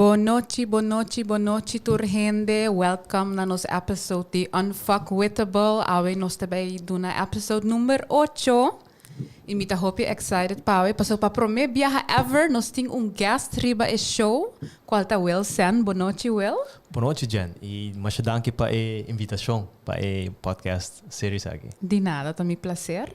Bon nochi, bon nochi, bon nochi, tur hende. Welcome na nos episode di Unfuckwithable. Awe nos ta bay duna episode number 8. Y mi ta hopi excited pa awe. Paso pa prome biaha ever nos tin un guest riba e show, cual ta Will Sen. Bon nochi, Will. Bon nochi, Jen. Y masha danki pa e invitacion pa e podcast series aki. Di nada, ta mi placer.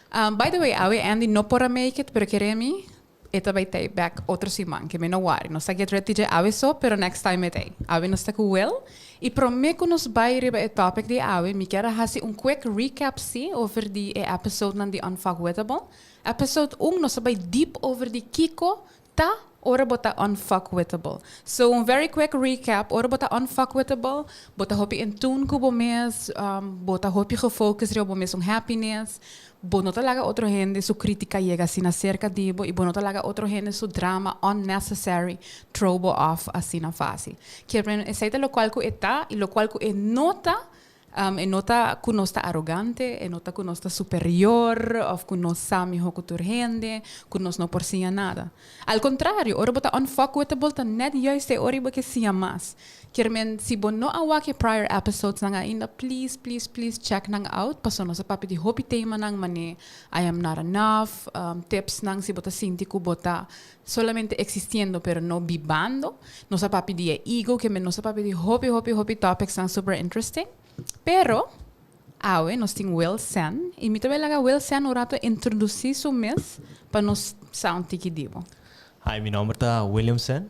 By the way, awe Andy no por a make it, pero kere mi, e ta bay tey back otro siman, ke mi no worry. Nos ta get ready dje awe so, pero next time e tey. Awe nos ta ku Will. Y prome ku nos bay riba e topic di awe, mi kier a haci un quick recap si over di e episodenan di Unfuckwithable. Episode 1 nos a bay deep over di kiko ta ora bo ta unfuckwithable. So un very quick recap, ora bo ta unfuckwithable, bo ta hopi in tune ku bo mes, bo ta hopi gefocus riba bo mes un happiness, bo no ta laga otro hende su critica yega asina cerca di bo y bo no ta laga otro hende su drama unnecessary throw bo off asina facil. Kier men esey ta locual cu e ta y locual cu e no ta. E no ta ku nos ta arogante, e no ta ku nos ta superior òf ku nos sa mihó ku tur hende, ku nos no por siña nada. Al kontrario, ora bo ta unfuckwithable ta nèt juist e ora i bo ke siña mas. Kier men, si bo no a wak e prior episodesnan ainda, please, please, please check nan out, pasobra nos a papia di hopi temanan manera I am not enough, tipsnan si bo ta sinti ku bo ta solamente existiendo pero no bibando. Nos a papia di e ego, ke men nos a papia di hopi, hopi, hopi topicsnan super interesting. Pero, awe nos tin Will Sen, y mi ta bay laga Will Sen un rato introduci su mes pa nos sa un tiki di bo. Hi, mi nomber ta William Sen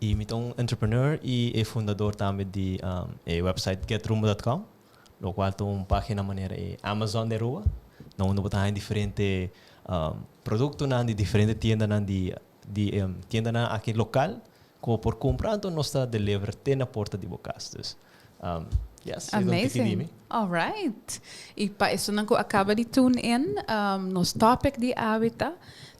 y mi ta un entrepreneur y e fundador tambe di e website getrumbo.com, locual ta un pagina manera e Amazon di Aruba, na unda bo ta haña diferente Productonan di diferente tiendanan di di e tiendanan aki local cu bo por cumpra anto nos ta deliver te na porta di bo cas. Dus, yes, esey ta un tiki di mi. Amazing. Alright. Y pa esunnan cu a caba di tune in, nos topic di awe ta,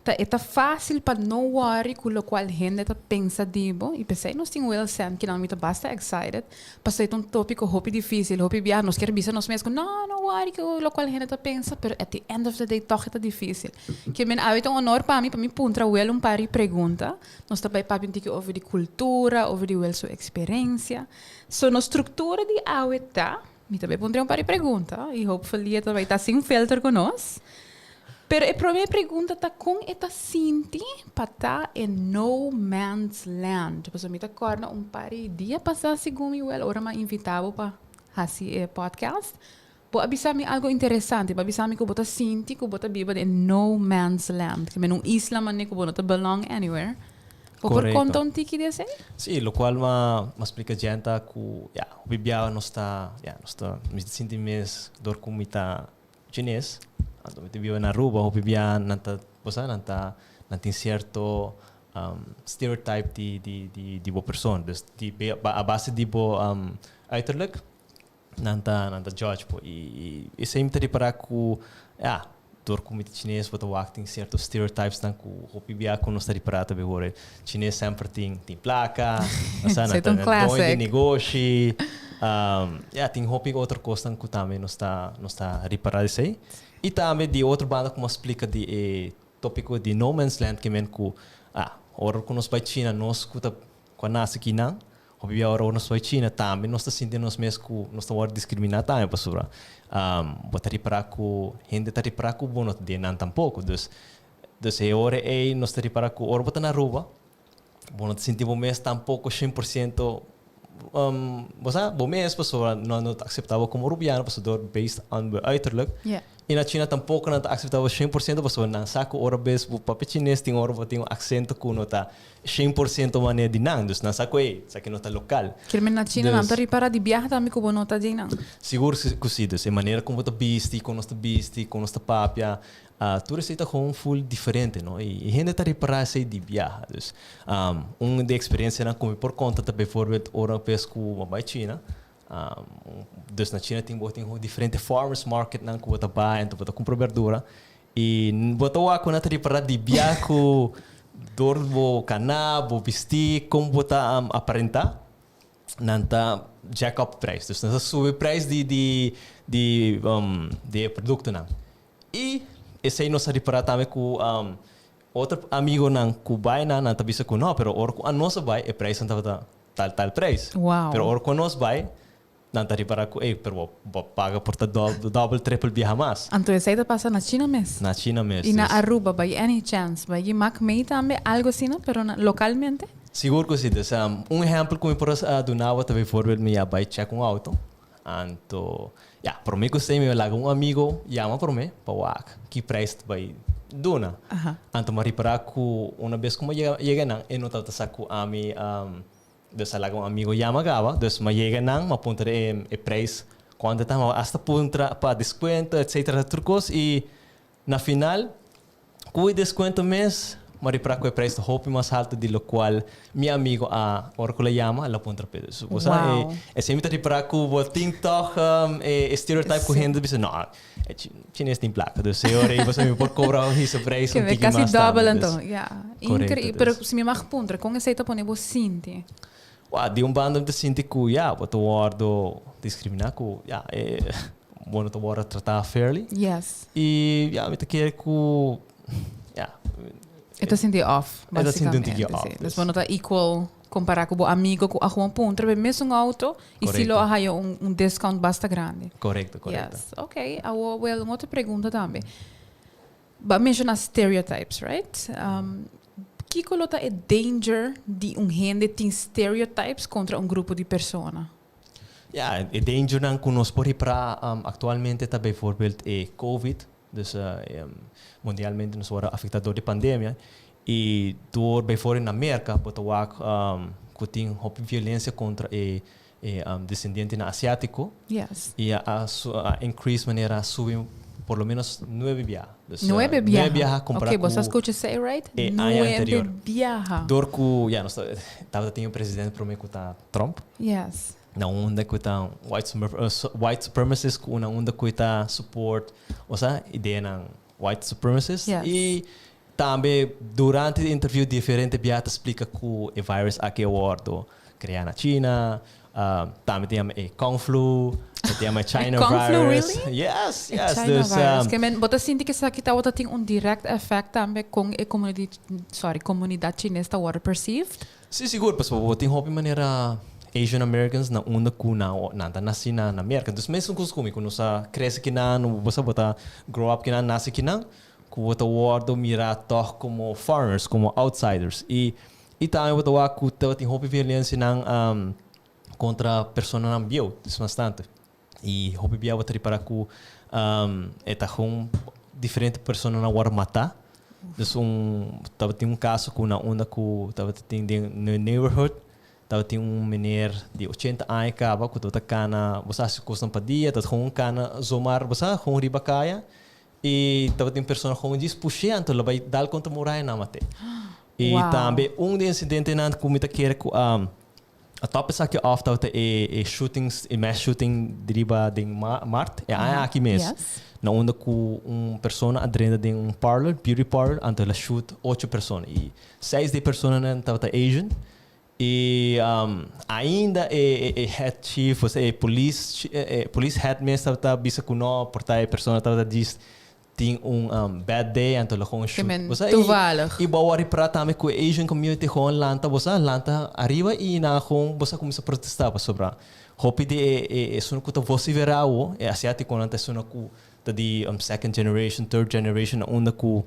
ta e ta facil pa no worry cu locual hende ta pensa di bo. Y p'esey nos tin Wilson, kinan mi ta basta excited. Pasobra e ta un tópiko hopi difísil, hopi biaha nos kier bisa nos mes ku no, no wòri ku lokual hende ta pensa, pero at the end of the day tòg e ta difísil. Ke men awe ta un honor pa mi pa mi puntra Will un par di pregunta. Nos ta bai papia un tiki over di kultura, over di Will su eksperensia. So nos struktura di awe ta, mi ta bai puntra un par di pregunta i hopefully e ta bai ta sin filter ku nos. Pero e prome pregunta ta kon e ta sinti pa ta e no man's land? Pasobra mi ta kòrda un par di dia pasá segun mi wèl ora mi a invitá bo pa hasi e podcast, bo a bisa mi algu interesante, bo a bisa mi ku bo ta sinti ku bo ta biba den no man's land, ke men un isla manera ku bo no ta belong anywhere. Bo por konta un tiki di esei? Sí, lokual mi a splika djent ta ku ya, hopi biaha nos ta, ya, nos ta, mi ta sinti mes dor ku mi ta Chines, anto mi ta biba na Aruba, hopi bia nan ta, bo sa, nan ta, nan tin cierto stereotype di di di di bo persoon. Dus di a base di bo uiterlijk nan ta nan ta judge bo. I i esei mi ta ripara ku ya, dor ku mi ta chines bo ta wak tin cierto stereotypes nan ku hopi bia ku nos ta ripara ta bihor chines semper tin tin plaka, bo sa, nan ta doño di negoshi. Ya, tin hopi otro kosnan ku tambe nos ta nos ta ripará esei. I tambe di otro banda ku mi a splika di e tópiko di no man's land ke men ku ah ora ku nos bai China nos ku ta ku a nase kinan hopi bia ora nos bai China tambe nos ta sinti nos mes ku nos ta wòrdu diskriminá tambe pasobra bo ta ripará ku hende ta ripará ku bo no ta den nan tampoko. Dus dus e ora ei nos ta ripará ku ora bo ta na Aruba Bo no ta sinti bo mes tampoco 100%, bo sa, bo mes pasobra nan no ta acepta bo como Rubiano pasobra door based on bo uiterlijk. Y na China tampoco nan ta acepta bo 100% pasobra nan sa cu ora bes bo papia Chines tin ora bo tin un acento cu no ta 100% manera di nan. Dus nan sa cu ey, esaki no ta local. Kier men na China nan ta ripara di biaha tambe cu bo no ta di nan. Sigur cu si. Dus e manera con bo ta bisti, con nos ta bisti, con nos ta papia, Tur esei ta gewoon full diferente, no? I hende ta ripará esei di biaha. Dus, un di e eksperensianan ku mi por konta ta bijvoorbeeld ora un bes ku bo bai China. Dus na China tin bo tin diferente farmers marketnan ku bo ta bai anto bo ta kumpra berdura. I bo ta wak ku nan ta ripará di biaha ku dor bo kaná, bo bistí, kon bo ta aparentá, nan ta jack up prijs. Dus nan ta subi prijs di di di di e produktonan. I esei nos a ripará tambe ku Otro amigonan ku bai nan, nan ta bisa ku no, pero ora ku anos a bai e prijsnan tabata tal tal prijs. Pero ora ku anos bai, nan ta ripará ku ey, pero bo bo paga por ta dòbel, tripel biaha mas. Anto esei ta pasa na China mes? Na China mes. I na Aruba, by any chance, bai gi mak mei tambe algo asina, pero na lokalmente? Sigur ku si. Dus un ehèmpel ku mi por a duna bo ta bijvoorbeeld mi a bai chèk un outo, anto ya, promé ku esei mi a laga un amigo yama promé pa wak ki prijs ta bai duna. Anto mi a ripará ku una bes ku mi a yega nan e no tabata sa ku ami. Dus a laga un amigo yama gaba, dus m'a yega nan, m'a puntra e e prijs cuanto ta, m'a hasta puntra pa descuento etcetera tur cos y na final cu e descuento mes m'a ripara cu e prijs ta hopi mas halto di locual mi amigo a ora cu el a yama el a puntra p'e. Dus bo sa esey mi ta ripara cu bo tin tog e stereotype cu hende ta bisa no e chines tin placa dus e ora ey bo sa mi por cobra hisa prijs un tiki mas tambe. Casi double anto, ya. Increíble. Pero si mi mag puntra, con esey ta pone bo sinti? Wa, di un banda mi ta sinti cu ya, bo ta wordo discrimina cu ya, e bo no ta wordo trata fairly. Y ya, mi ta kere cu ya. E ta sinti off, E ta sinti un tiki off. Dus bo no ta equal compara cu bo amigo cu a gewoon puntra be mesun auto y si lo a haya un discount basta grandi. Correcto, correcto. Yes, ok. Awo, well, un otro pregunta tambe. Bo a menciona stereotypes, right? Kico lo ta e danger di un hende tin stereotypes contra un grupo di persona? Ja, e dangernan cu nos por ripara actualmente ta bijvoorbeeld e covid. Dus mundialmente nos worde afecta door di pandemia y door bijvoorbeeld na Merca bo ta wak cu tin hopi violencia contra e descendientenan asiatico y a increase manera a subi por lo menos nuebe biaha. Dus Nuebe biaha? Nuebe biaha compara Ok, cu bo sa scucha esey right? e aña anterior. Nuebe biaha. Door cu ya nos tabata tin un presidente prome cu ta Trump. Na unda cu ta white supremacist cu na unda cu ta support osea ideanan white supremacist y tambe durante di interview diferente bia ta splica cu e virus aki a wordo crea na China, tambe ta yama e Kung Flu, ta yama e China Kung Flu virus. Really? Yes, E yes. China Dus, virus. Ke men, bo ta sinti cu esaki tabata tin un direct effect tambe con e comunity, sorry, comunidad chines ta wordo perceived? Sí, sigur, pasobra bo tin hopi manera Asian Americans na unda ku nan nan ta nasi na na Merka. Dus mesun kos ku mi, ku nos a krese kinan, bo sa bo ta grow up kinan, nasi kinan, ku bo ta wòrdu mirá tòg komo foreigners, komo outsiders. I i tambe bo ta wak ku tabatin hopi violensianan kontra personanan bieu, dus bastante. I hopi bia bo ta ripará ku e ta gewoon diferente personanan wòrdu matá. Dus un tabatin un kaso ku na unda ku tabata tin den e neighborhood tabatin un meneer di ochenta aña kaba ku tabata kana bo sa hasi kosnan pa dia tabata gewoon kana zomar bo sa gewoon riba kaya i tabatin persona gewoon djis push'é anto lo bai dal kontra muraya nan mat'é. I tambe un di e insidentenan ku mi ta kere ku a A top esaki off tabata e e shootings, e mass shooting di riba den maart, e aña aki mes. Na unda ku un persona a drenta den un parlor, beauty parlor, anto el a shoot ocho persona. I seis di e personanan tabata Asian. I ainda e e head chief, osea e police e police head mes tabata bisa ku no, por ta e persona tabata djis tin un bad day anto lo gewoon shoot. Men, Bo sa, toevallig. I bo a wòrdu pra tambe ku e Asian community gewoon lanta, bo sa, lanta ariba i nan gewoon bo sa kuminsá protestá pasobra hopi di e e esun ku ta vosiferá awo, e asiátikonan ta esun ku ta di second generation, third generation na unda ku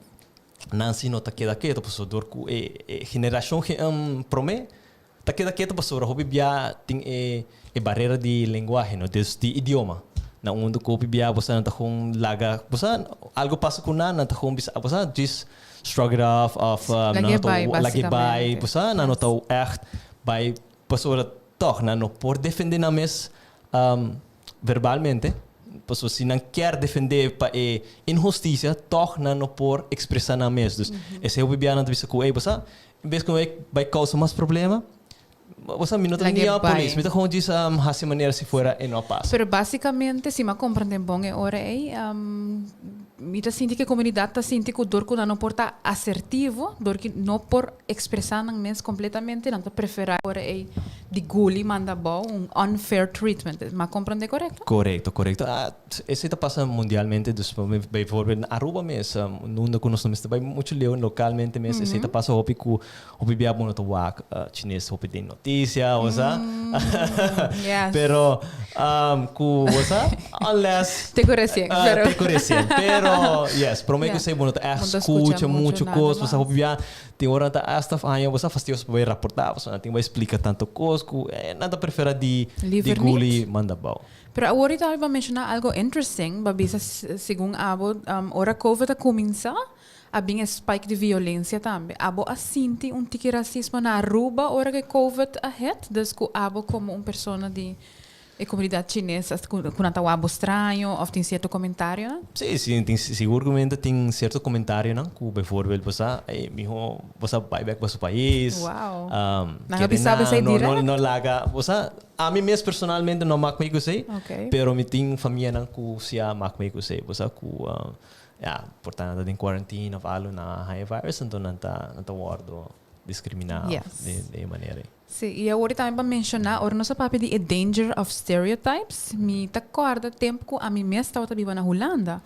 nan si no ta keda ketu pasobra dor ku e e generashon promé Ta keda ketu pasobra hopi bia tin e e barera di lenguahe no, dus di idioma. Na unda ku hopi bia bo sa nan ta gewoon laga, bo sa algo pasa ku nan, nan ta gewoon bisa bo sa djis shrug it off of nan no ta lag'e bai, bo sa nan no ta ègt bai pasobra tòg nan no por defende nan mes verbalmente, pasobra si nan kier defende pa e inhustisia tòg nan no por ekspresá nan mes. Dus esei hopi bia nan ta bisa ku ey bo sa En bes ku bai kousa mas problema, bo sa mi no ta ni a polis, mi ta gewoon djis hasi manera si fuera e no a pasa. Pero basikamente, si mi a komprende bon e ora ei, Mi ta sinti ku e komunidat ta sinti ku dor ku nan no por ta asertivo, dor ku no por ekspresá nan mes kompletamente, nan ta preferá ora ei di guli manda abou un unfair treatment. Mi a komprendé korekto? Korekto, korekto. Esei ta pasa mundialmente, dus bijvoorbeeld na Aruba mes, unda ku nos no mester bai muchu leu, lokalmente mes, esei ta pasa hopi ku hopi bia bo no ta wak chines hopi den notisia, bo sa. Yes. Pero ku, bo sa, unless. Te ku resien, pero. Te ku resien, pero yes, prome ku esei bo no ta ègt skucha muchu kos, bo sa hopi bia tin ora nan ta hasta haña bo sa fastioso pa bai raportá, pasobra nan tin bai splika tantu kos ku nan ta prefera di guli manda abou. Pero awor tambe bo a menshoná algo interesting, bo a bisa segun abo ora covid a kuminsá a bin e spike di violencia tambe. Abo a sinti un tiki racismo na Aruba ora ku e covid a hit? Dus ku abo komo un persona di e komunidat chines ku nan ta wak bo straño òf tin sierto komentarionan? Sí, sí, tin siguramente tin sierto komentarionan ku bijvoorbeeld bo sa, ey miho bo sa bai bek pa su pais. Wow. Nan a bisa bo esei direct? No laga, bo sa. Ami mes personalmente no mak mei ku esei, pero mi tin famianan ku si a mak mei ku esei. Bo sa ku ya, por ta nan ta den quarantine of algo, nan a haña e virus, anto nan ta nan ta wòrdu diskriminá den e manera ei. Sí, i awor tambe pa menshoná, ora nos a papia di e danger of stereotypes, mi ta kòrda tempu ku ami mes tabata biba na Hulanda.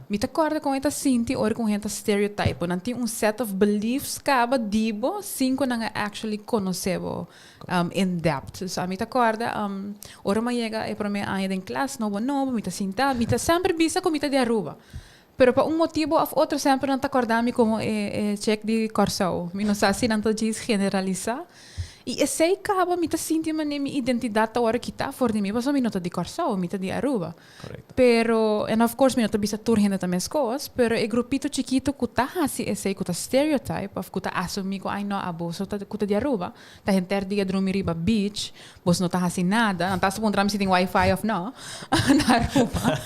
Mi ta kòrda kon e ta sinti ora ku un hende ta stereotype bo. Nan tin un set of beliefs kaba di bo sin ku nan a actually konosé bo in depth. So ami ta kòrda ora mi a yega e promé aña den klas nobo nobo mi ta sinta, mi ta semper bisa ku mi ta di Aruba. Pero pa un motibu òf otro semper nan ta kòrda mi komo e chek di Kòrsou. Mi no sa si nan ta djis generalisá. I esei kaba mi ta sinti manera mi identidat ta wòrdu kitá for di mi pasobra mi no ta di Kòrsou, mi ta di Aruba. Correcto. Pero, en of course mi no ta bisa tur hende ta meskos, pero e grupito chikito ku ta hasi esei, ku ta stereotype of ku ta asumi ku ay no abo so ta ku ta di Aruba, ta henter dia drumi riba beach, bos no ta hasi nada, nan ta hasta puntra mi si tin wifi of no na Aruba.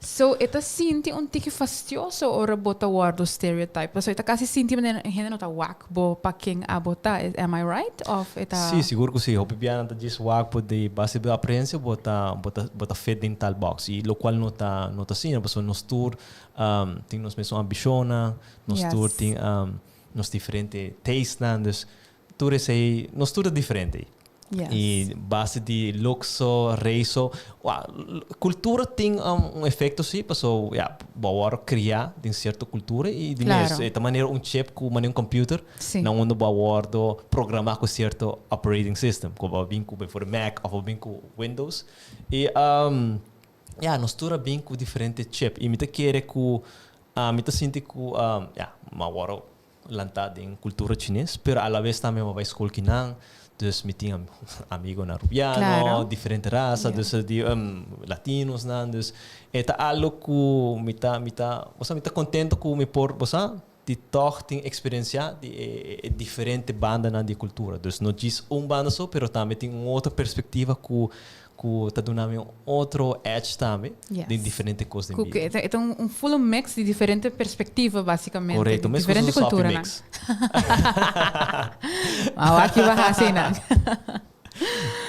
So e ta sinti un tiki fastioso ora bo ta wordo stereotype, pasobra e ta kasi sinti manera hende no ta wak bo pa ken abo ta, am I right of e ta. Sí, sigur ku sí. Hopi bia nan ta djis wak bo di base di bo aparensia bo ta bo ta bo ta fit den tal box i lokual no ta no ta asina pasobra nos tur tin nos mesun ambishonnan, nos tur tin nos diferente tastenan, dus Tur esei, nos tur ta diferente. Yes. I base di lukso, reiso, wa, kultura tin un efekto si, paso ya, bo a wòrdu kriá den sierto kultura i di mes Klaro. e ta manera un chip ku manera un computer Si. na unda bo a wòrdu programá ku sierto operating system, ku bo a bin ku bijvoorbeeld Mac òf bo a bin ku Windows. I ya, nos tur a bin ku diferente chip i mi ta kere ku mi ta sinti ku ya, mi a wòrdu lantá den kultura chines, pero alabes tambe mi a bai skol kinan, dus mi tin amigonan rubiano, diferente rasa, dus di latinosnan, dus e ta algo ku mi ta mi ta bo sa mi ta kontento ku mi por bo sa di tòg tin eksperensiá di e diferente bandanan di e kultura, dus no djis un banda so, pero tambe tin un otro perspektiva ku Ku ta duna mi un otro edge tambe den diferente kos den bida. E ta un full mix di diferente perspectiva basicamente. Correcto, di meskos diferente un sopi culturanan. mix. Awor aki bo a hasi nan.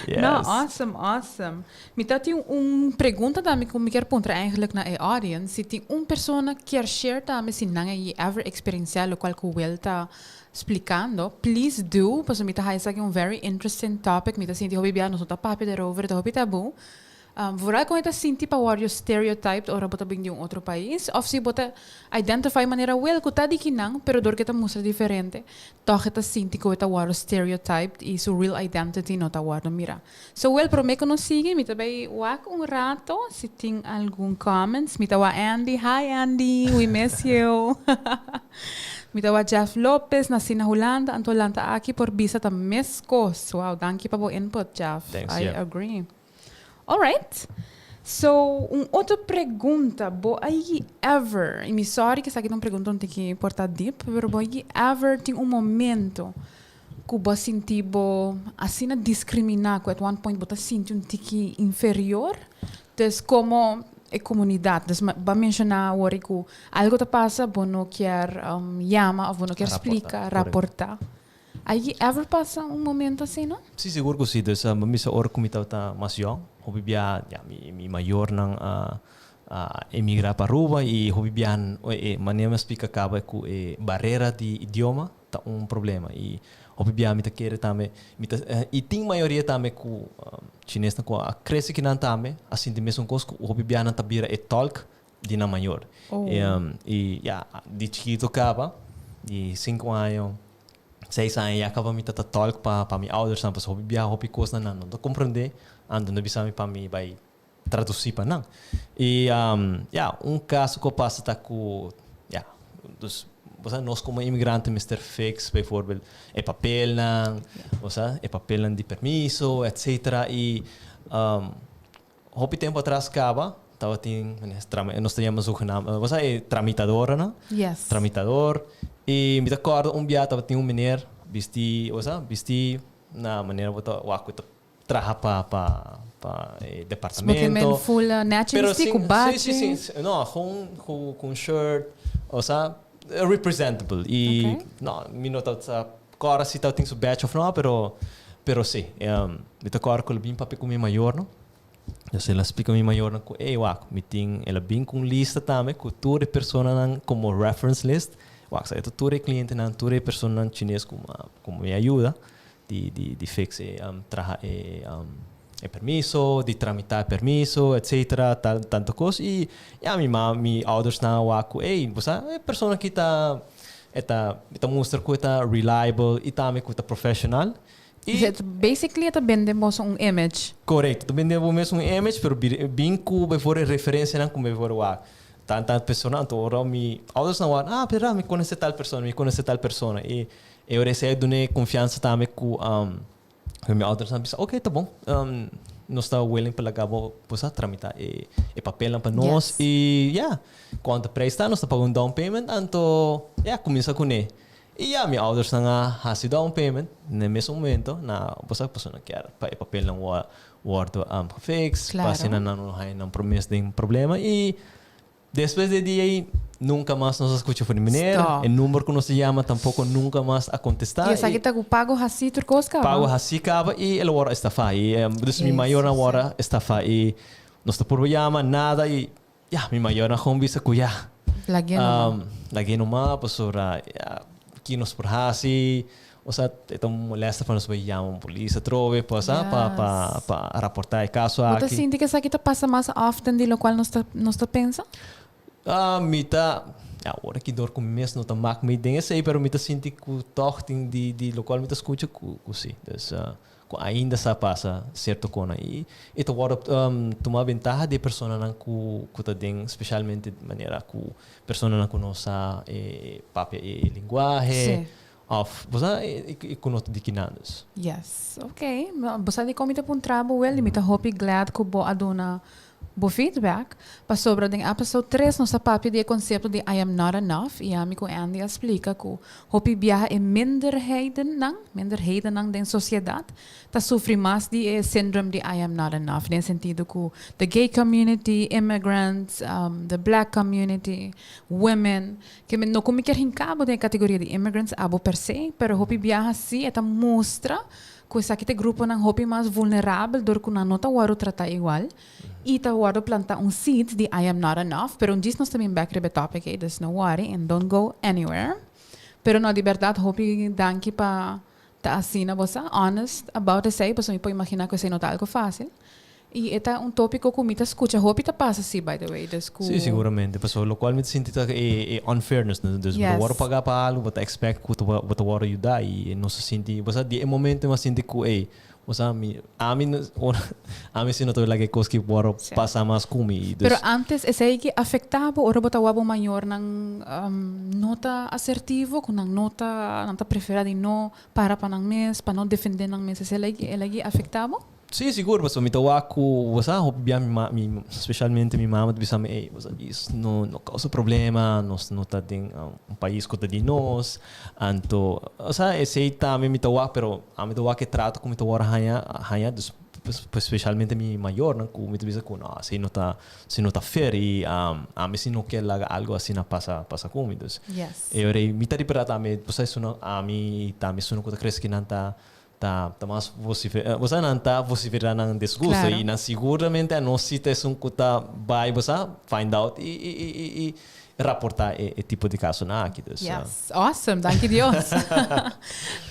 Yes. No, awesome, awesome. Mi ta tin un pregunta tambe ku mi kier puntra eigenlijk na e audience. Si tin un persona kier share tambe si nan a ever experiencia lokual ku Will ta Splikando, please do, pasobra mi ta haya esaki un very interesting topic, mi ta sinti hopi bia nos no ta papia derover, e ta hopi tabú. Vooral kon e ta sinti pa wòrdu stereotyped ora bo ta bin di un otro pais, òf si bo ta identify manera wel ku ta di kinan, pero dor ku e ta mustra diferente, tòg e ta sinti ku e ta wòrdu stereotyped i su real identity no ta wòrdu mirá. So wel, promé ku nos sigui, mi ta bai wak un rato si tin algun comments. Mi ta wak Andy, hi Andy, we miss you. Mi ta wak Jeff Lopez, nací na Hulanda, anto lanta aki por bisa ta mescos. Wow, danki pa bo input, Jeff. Thanks, I Jeff. agree. Alright. So, un otro pregunta, bo a yigi ever, y mi sorry cu esaki ta un pregunta un tiki por ta deep, pero bo a yigi ever tin un momento cu bo a sinti bo asina discrimina cu at one point bo ta sinti un tiki inferior? Dus como e comunidad, dus bo a menciona awor cu algo ta pasa, bo no kier yama of bo no kier splica, raporta. A yigi ever pasa un momento asina? Sí, sigur cu sí. Dus bo misa ora cu mi tabata mas yong, hopi bia, ya, mi mayornan a. A emigrá pa Aruba i hopi biaha e manera mi a splika kaba ku e barera di idioma ta un problema i hopi biaha mi ta kere tambe mi ta i tin mayoria tambe ku chinesnan ku a krese kinan tambe a sinti mesun kos ku hopi biaha nan ta bira e tolk di nan mayor i ya di chikitu kaba di sinku aña seis aña ya kaba mi ta ta tolk pa pa mi oudersnan pasobra hopi biaha hopi kosnan nan no ta komprende anto nan ta bisa mi pa mi bai traduci pa nan. Y ya, un caso cu a pasa ta cu, ya, dus bo sa nos como inmigrante mester fix bijvoorbeeld e papelnan, bo sa, e papelnan di permiso, etcetera. Y hopi tempo atras caba tabatin, nos ta yama zogenaamd, bo sa e tramitadornan, tramitador. Y mi ta corda un bia tabatin un meneer bisti, bo sa, bisti na manera bo ta wak cu ta traha pa pa pa e departamento. Bo men full nechi bisti cu bachi. Si si si no gewoon cu un shirt osea representable y no mi no ta sa cora si tabatin su badge of no pero pero si mi ta cora cu el a bin papia cu mi mayornan dus el a splica mi mayornan cu ey wak mi tin el a bin cu un lista tambe cu tur e personanan como reference list wak sa e ta tur e clientenan tur e personanan chines cu cu mi a yuda di di di fix e traha e e permiso, di tramita e permiso, etcetera, tal tanto cos y ya mi ma mi oudersnan a wak cu ey bo sa e persona aki ta e ta e ta mustra cu e ta reliable y tambe cu ta professional y Dus basically e ta bende boso un image. Correcto, ta bende bo mes un image pero bin cu bijvoorbeeld referencianan cu bijvoorbeeld wak tan tal persona anto ora mi oudersnan wak ah pero mi conoce tal persona mi conoce tal persona y E ora esei a dun'é konfiansa tambe ku mi oudernan a bisa, oke, ta bon, nos ta willing pa laga bo bo sa tramitá e e papelnan pa nos i ya, kuantu prijs ta nos ta paga un down payment, anto ya, kuminsá kuné. I ya, mi oudersnan a hasi down payment na e mesun momento na bo sa pasobra nan kier pa e papelnan wòrdu gefiks, pa asina nan no haña nan promes den problema i Despues di e dia ei, nunca mas nos a scucha for di meneer. Stop. E number cu nos a yama tampoco nunca mas a contesta. Y esaki ta cu pago haci tur cos caba? Pago haci caba y el a worde estafa. Y dus mi mayornan a worde estafa y nos ta purba yama, nada y ya, mi mayornan gewoon bisa cu ya. Lag'é numa. Lag'é numa pasobra ya, ki nos por haci? Osea, e ta un molesta pa nos bai yama un polis atrobe pa sa, pa pa pa raporta e kaso Bo ta aki. sinti ku esaki ta pasa mas often di lokual nos ta nos ta pensa? Ah, mi ta, ya, ora ki dor ku mi mes no ta mak mi den esei, pero mi ta sinti ku tòg tin di di lokual mi ta skucha ku ku si. Dus, ku ainda sa pasa sierto kona i e ta wòrdu tuma bentaha di e personanan ku ku ta den spesialmente manera ku personanan ku no sa e papia e lenguahe. Of bo sa e ku no ta di kinan dus. Yes, ok. Bo sa dikon mi ta puntra bo Willy? Mi ta hopi glad ku bo a duna bo feedback pasobra den episode tres nos a papia di e konsepto di I am not enough i ami ku Andy a splika ku hopi biaha e minderheidennan, minderhedennan den sosiedat ta sufri mas di e syndrome di I am not enough den sentido ku the gay community, immigrants, the black community, women. Ke mi no ku mi kier hinka bo den e kategoria di immigrants abo per se, pero hopi biaha si e ta mustra ku esaki ta e gruponan hopi mas vulnerabel dor ku nan no ta wòrdu tratá igual i ta wòrdu plantá un seed di I am not enough, pero un djis nos ta bin bèk riba e topic ei, dus no worry and don't go anywhere. Pero no, di bèrdat hopi danki pa ta asina bo sa honest about esei, pasobra mi por imaginá ku esei no ta algu fásil. I e ta un tópiko ku mi ta skucha hopi ta pasa si, by the way, dus ku. Sí, siguramente. Pasobra lokual mi ta sinti ta e unfairness, no? Dus bo ta wòrdu pagá pa algu, bo ta expect ku bo ta wòrdu yudá i nos ta sinti, bo sa, di e momento mi a sinti ku ey, bo sa, mi, ami, ami si no ta laga e kos ki wòrdu pasa mas ku mi. Dus. Pero antes esei ki afektá bo ora bo ta wak bo mayornan no ta asertivo, ku nan no ta, nan ta preferá di no para pa nan mes, pa no defendé nan mes, esei el a afektá bo? Sí, sigur, pasobra mi ta wak ku, bo sa, hopi bia mi ma, mi, spesialmente mi mama ta bisa mi, ey, bo sa, is no, no kousa problema, nos no ta den un pais ku ta di nos, anto, osea, esei tambe mi ta wak, pero ami ta wak e trato ku mi ta wòrdu haña, haña, dus, spesialmente mi mayornan ku mi ta bisa ku no, esei no ta, esei no ta fair i ami si no ke laga algu asina pasa, pasa ku mi, dus, e ora ei mi ta ripará tambe, bo sa, esun ami tambe esun ku ta krese kinan ta. Ta mas vocifera, bo sa nan ta vocifera nan disgusto Claro. y nan seguramente a nos si ta esun cu ta bay, bo sa, find out y raporta e tipo di casonan aki. Dus, Yes, awesome, danki Dios.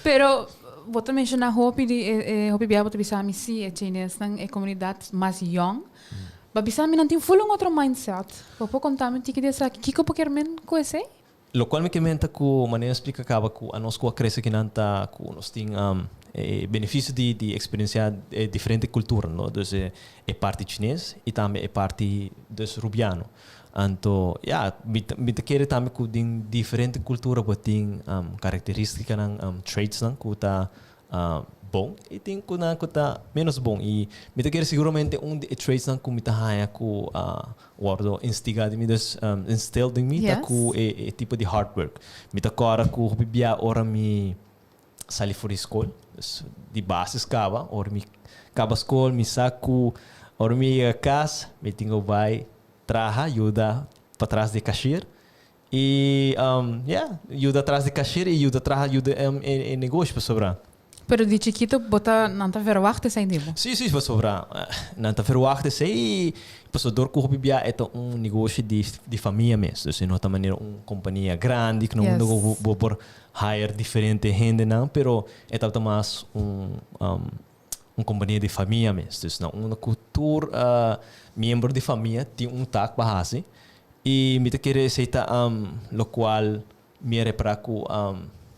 Pero bo ta menciona hopi di e hopi bia bo ta bisa mi si e Chinesnan, e comunidad mas young. Ba bisa mi nan tin full un otro mindset. Bo por conta mi un tiki di esaki? Kico bo kier men cu esey? Locual mi ke menta cu manera splica caba cu anos cu a crece kinan ta cu nos tin e beneficio di experiencia e diferente cultura, no? Dus e parti Chines y tambe e parti dus Rubiano. Anto ya, mi ta kere tambe cu den diferente cultura bo tin caracteristicanan, traitsnan cu ta bon y tin cu nan cu ta menos bon y mi ta kere seguramente un di e traitsnan cu mi ta haya cu a wordo instiga den mi, dus instilled den mi ta cu e tipo di hard work. Mi ta corda cu hopi bia ora mi sali for di scol, dus di basis caba, ora mi caba scol mi sa cu ora mi yega cas mi tin cu bay traha yuda patras di e cashier Y yeah, yuda tras di cashier y yuda traha yuda e negoshi pasobra. Pero di chikito bo ta nan ta verwacht esei di bo? Si, si, pasobra nan ta verwacht esei y pasobra dor cu hopi bia e ta un negoshi di di famia mes. Dus e no ta manera un compania grandi cu unda cu bo por hire diferente hendenan, pero e tabata mas un un compania di famia mes. Dus na unda cu tur miembro di famia tin un taak pa haci. Y mi ta kere esey ta locual mi a repara cu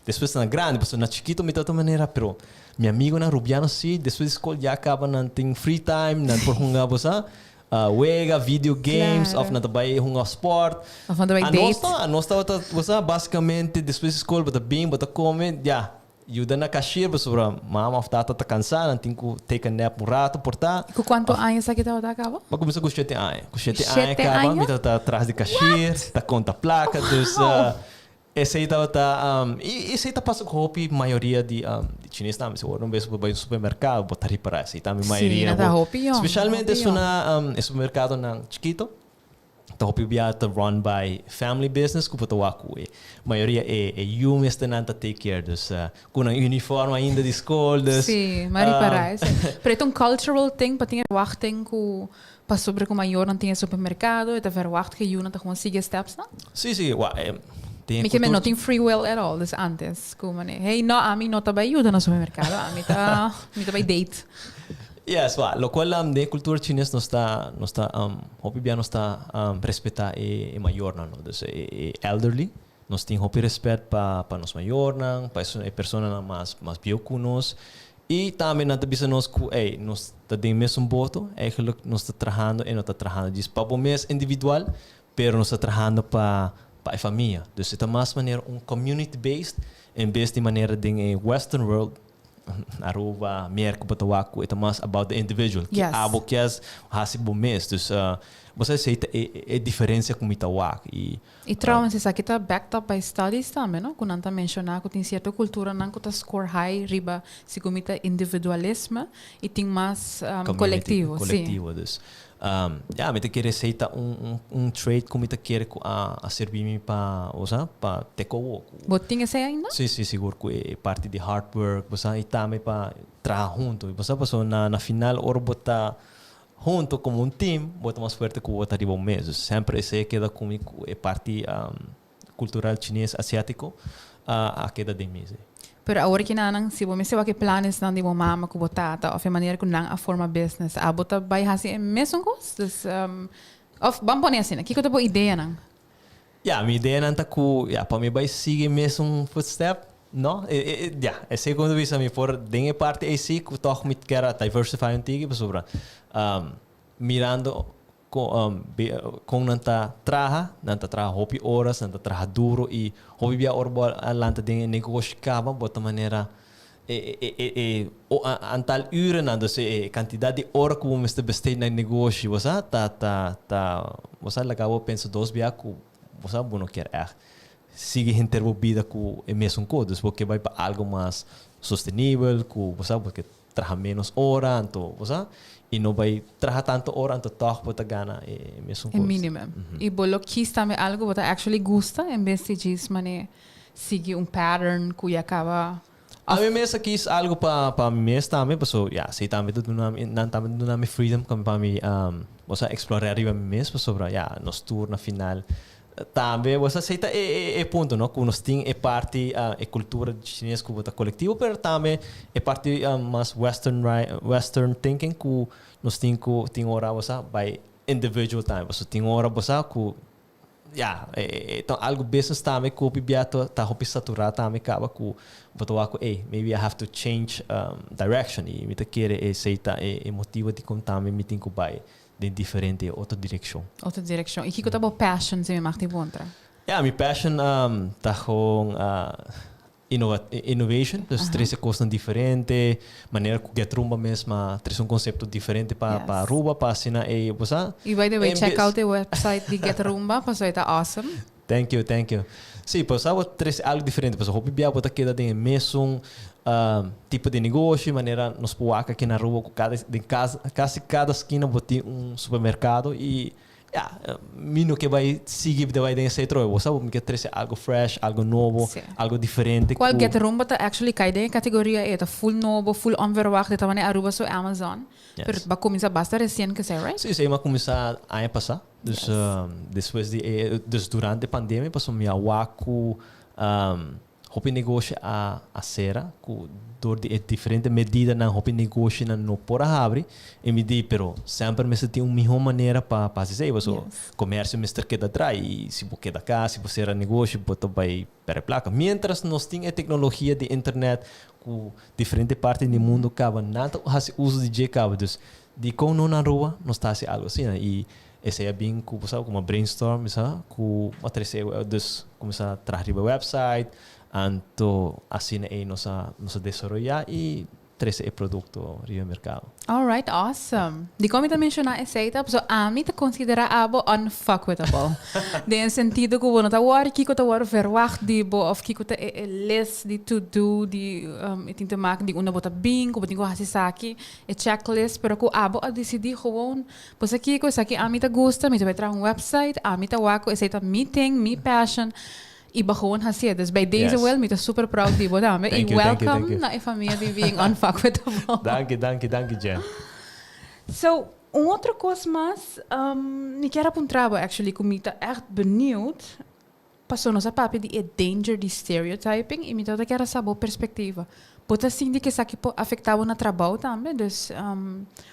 despues na grandi, pasobra na chikito mi ta otro manera, pero mi amigonan Rubiano si, despues di scol ya caba nan tin free time, nan por hunga bo sa, wega, video games, of nan ta bay hunga sport. Of nan ta bay date. Anos tabata, bo sa, basicamente despues di scol bo ta bin, bo ta come, ya. Yuda na cashier pasobra mama of tata ta cansa, nan tin cu take a nap un rato por ta. Cu cuanto aña esaki tabata caba? Mi a cuminsa cu shete aña. Cu shete aña caba mi tabata tras di cashier, ta conta placa, dus esey tabata, y esey ta pasa cu hopi mayoria di chines tambe. Si bo un bes bo bay un supermercado bo ta ripara esey tambe mayoria. Si, nan ta hopi yong. Specialmente esunnan e supermercadonan chikito. Ta hopi bia ta run by family business ku bo ta wak ku e mayoria e e yu mesternan ta take care dus ku nan uniform ainda di skol dus. Sí, m'a ripará esei. Pero e ta un cultural thing pa tin e verwachting ku pasobra ku mayornan tin e supermerkado e ta verwacht ku e yunan ta gewoon sigui e stepsnan? Sí, sí, wak e den e Mi ke men kultur. no tin free will at all dus antes ku mane hey no ami no ta bai yuda na supermerkado ami ta mi ta bai date. Yes, wak lokual den e kultura chines nos ta nos ta Hopi bia nos ta respetá e mayornan, no? Dus e elderly, nos tin hopi respet pa pa nos mayornan, pa esun e personanan mas mas bieu ku nos. I tambe nan ta bisa nos ku ey, nos ta den mesun boto, eigenlijk nos ta trahando e no ta trahando djis pa bo mes individual, pero nos ta trahando pa pa e famia. Dus e ta mas manera un community based en bes di manera den e western world Aruba, Merca bo ta wak cu e ta mas about the individual. Ki abo kies haci bo mes. Dus bo sa esey ta e diferencia cu mi ta wak. Y Y trouwens esaki ta backed up by studies tambe no? Cu nan ta menciona cu tin cierto culturanan cu ta score high riba segun mi ta individualisme y tin mas colectivo. Si. Colectivo dus. Ya, mi ta kere esey ta un un trait cu mi ta kere cu a sirbi mi pa, bo sa, pa te kowo. Bo tin esey ainda? Si, si, sigur cu e parti di hard work, bo sa, y tambe pa traha hunto. Bo sa, pasobra na na final ora bo ta hunto como un team, bo ta mas fuerte cu bo ta riba bo mes. Dus semper esey a keda cu mi cu e parti cultural chines asiatico a keda den mi. Pero awor ki nan, si bo mester wak e planesnan di bo mama ku bo tata of e manera ku nan a forma business, abo ta bai hasi e mesun kos? Dus, of ban pone asina, kiko ta bo ideanan? Ya, mi ideanan ta ku, ya, pa mi bai sigui e mesun footstep, no. Ya, esei ku mi ta bisa, mi por den e parti ei si ku tòg mi kier a diversify un tiki pasobra mirando Con nan ta traha, nan ta traha hopi horas, nan ta traha duro y hopi bia ora bo a lanta den e negoshi caba bo ta manera e antal urennan, dus e cantidad di ora cu bo mester besteed na e negoshi bo sa ta ta ta bo sa laga bo pensa dos bia cu bo sa bo no kier echt sigui henter bo bida cu e mesun cos, dus bo ke bay pa algo mas sostenibel cu bo sa bo ke traha menos ora anto bo sa y no bay traha tanto ora anto tog bo ta gana e mesun E cos. minimum. Y bo lo kies tambe algo bo ta actually gusta en bes di djis mane sigui un pattern cu ya caba. Ami mes a kies algo pa mi mes tambe, paso ya, si tambe ta duna mi, nan tambe ta duna mi freedom como pa mi, bo sa, explora riba mi mes, pasobra ya, nos tur na final tambe, bo sa, esey ta e punto, no, cu nos tin e parti, e cultura chines cu bo ta colectivo, pero tambe e parti mas western, western thinking cu nos tin cu tin ora, bo sa, bay individual tambe, pasobra tin ora, bo sa, cu Ya, e ta algo business tambe ku hopi bia ta hopi saturá tambe kaba ku bo ta wak ku ey, maybe I have to change direction i mi ta kere esei ta e motibo dikon tambe mi tin ku bai den diferente otro direkshon. Otro direkshon. I kiko ta bo passion si mi mag di puntra? Ya, mi passion ta gewoon Innovation, dus trece cosnan diferente, manera cu Get Rumba mes, ma trece un concepto diferente pa pa Aruba, pa asina e, bo sa. Y by the way, check out e website di Get Rumba, pasobra e ta awesome. Thank you, thank you. Sí, pa sa bo trece algo diferente, pasobra hopi bia bo ta keda den e mesun tipo di negoshi, manera nos por wak aki na Aruba cu cada, den casi cada skina bo tin un supermercado y Ya, mi no ke bai sigui de bai den esei trobe. Bo sa bo mi ke trese algo fresh, algo nobo, algo diferente ku. Cual Get Rumba ta actually kai den e categoria ei. Ta full nobo, full onverwacht. E ta manera Aruba su Amazon. Pero bo a cuminsa basta recien cu esei, right? Sí, esei mi a cuminsa aña pasa. Dus despues di e, dus durante pandemia pasobra mi a wak ku Hopi negoshi a a sera ku dor di e diferente medidanan hopi negoshinan no por a habri. E mi di, pero semper mester tin un mihó manera pa pa hasi esei pasobra komersio mester keda drai i si bo keda kas, si bo sera negoshi bo ta bai pèrdè plaka. Miéntras nos tin e teknologia di internet ku diferente parti di mundu kaba nan ta hasi uso di dje kaba. Dus dikon no na Aruba nos ta hasi algu asina? I Esei a bin ku bo sa ku a brainstorm mi sa ku a trese dus kuminsá traha riba website anto asina ei nos a nos a desaroyá i trese e produkto riba e merkado. Alright, awesome. Dikon mi ta menshoná esei ta pasobra ami ta konsiderá abo unfuckwithable. Den e sentido ku bo no ta wòri kiko ta wòrdu verwagt di bo òf kiko ta e e list di to do di e tin te maken di unda bo ta bin ku bo tin ku hasi esaki e checklist pero ku abo a disidí gewoon Pues aki ku esaki ami ta gusta, mi ta bai traha un website, ami ta wak ku esei ta mi thing, mi passion, i bo gewoon hasié. Dus bij deze Will, mi ta super proud di bo tambe. I welcome na e famia di Being Unfuckwithable. Danki, danki, danki Jen. So, un otro kos mas, mi kier a puntra bo actually ku mi ta ègt benieuwd, Paso nos a papia di e danger di stereotyping y mi tabata kier a sa bo perspectiva. Bo ta sinti cu esaki por afecta bo na trabou tambe? Dus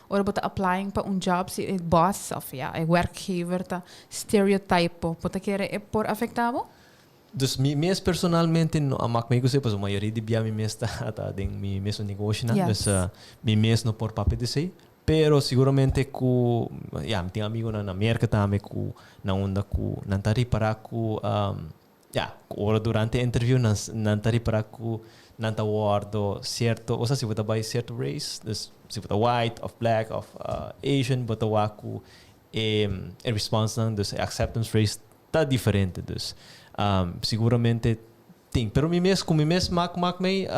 ora bo ta applying pa un job si e boss of ya e werkgever ta stereotype bo, bo ta kere e por afecta bo? Dus mi mes personalmente no a mak mi ku esei pasobra mayoria di bia mi mes ta den mi mesun negoshinan dus mi mes no por papia di esei. Pero siguramente ku, ya, mi tin amigonan na Merka tambe ku na unda ku nan ta ripará ku, ya, ku ora durante e interview nan nan ta ripará ku nan ta wòrdu sierto, osea si bo ta bai sierto race, dus si bo ta white òf black òf Asian bo ta wak ku e e responsenan, dus e acceptance rates ta diferente. Dus siguramente tin, pero mi mes ku mi mes mak mak mei.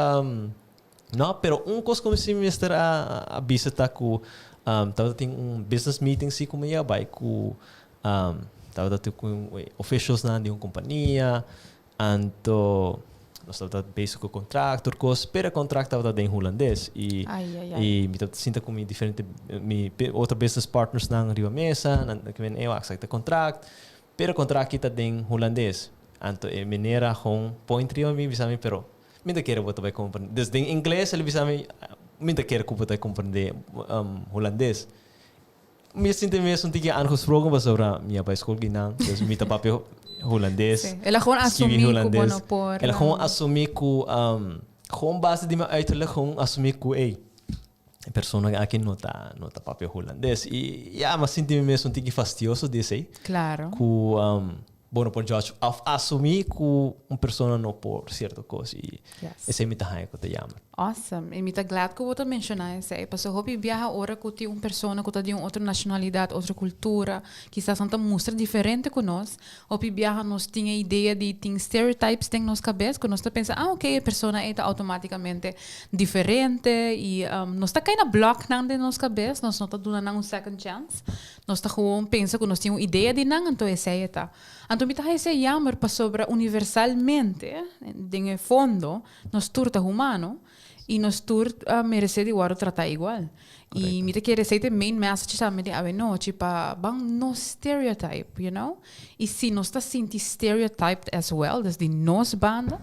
No, pero un kos ku mi si mester a a bisa ta ku tabata tin un business meeting si ku mi a bai ku tabata tin ku officialsnan di un kompania, anto nos tabata bezig ku kontrakt tur kos, pero e kontrakt tabata den hulandes i i mi tabata sinta ku mi diferente mi otro business partnersnan riba mesa, nan ta kimen ey wak esaki ta kontrakt, pero e kontrakt aki ta den hulandes, anto e meneer a gewoon point riba mi bisa mi pero Mi ta kere bo ta bai comprende. Dus den ingles el a bisa mi, mi ta kere ku bo ta comprende hulandes. Mi a sinti mes un tiki aangesproken pasobra mi a bai skol kinan, dus mi ta papia hulandes. Sí. El a gewoon skibi asumí ku bo hulandes. no por. El a gewoon asumí ku, gewoon base di mi uiterlijk gewoon asumí ku ey, e persona aki no ta no ta papia hulandes. I ya, mi a sinti mi mes un tiki fastioso di esei. Claro. Ku bo no por judge of asumí ku un persona no por sierto kos i esei mi ta haña ku ta jammer. Awesome. Y mi ta glad cu bo ta menciona esey. Paso hopi biaha ora cu tin un persona cu ta di un otro nacionalidad, otro cultura, kisas nan ta mustra diferente cu nos. Hopi biaha nos tin e idea di tin stereotypes den nos cabes cu nos ta pensa, ah, ok, e persona ey ta automaticamente diferente y nos ta cay na bloknan den nos cabes, nos no ta duna nan un second chance. Nos ta gewoon pensa cu nos tin un idea di nan, anto esey e ta. Anto mi ta haci esey jammer pasobra universalmente, den e fondo, nos tur ta humano y nos tur merece di wordo trata igual. Y mi ta kere esey ta e main message tambe di awenochi pa ban no stereotype. Y si nos ta sinti stereotyped as well, dus di nos banda,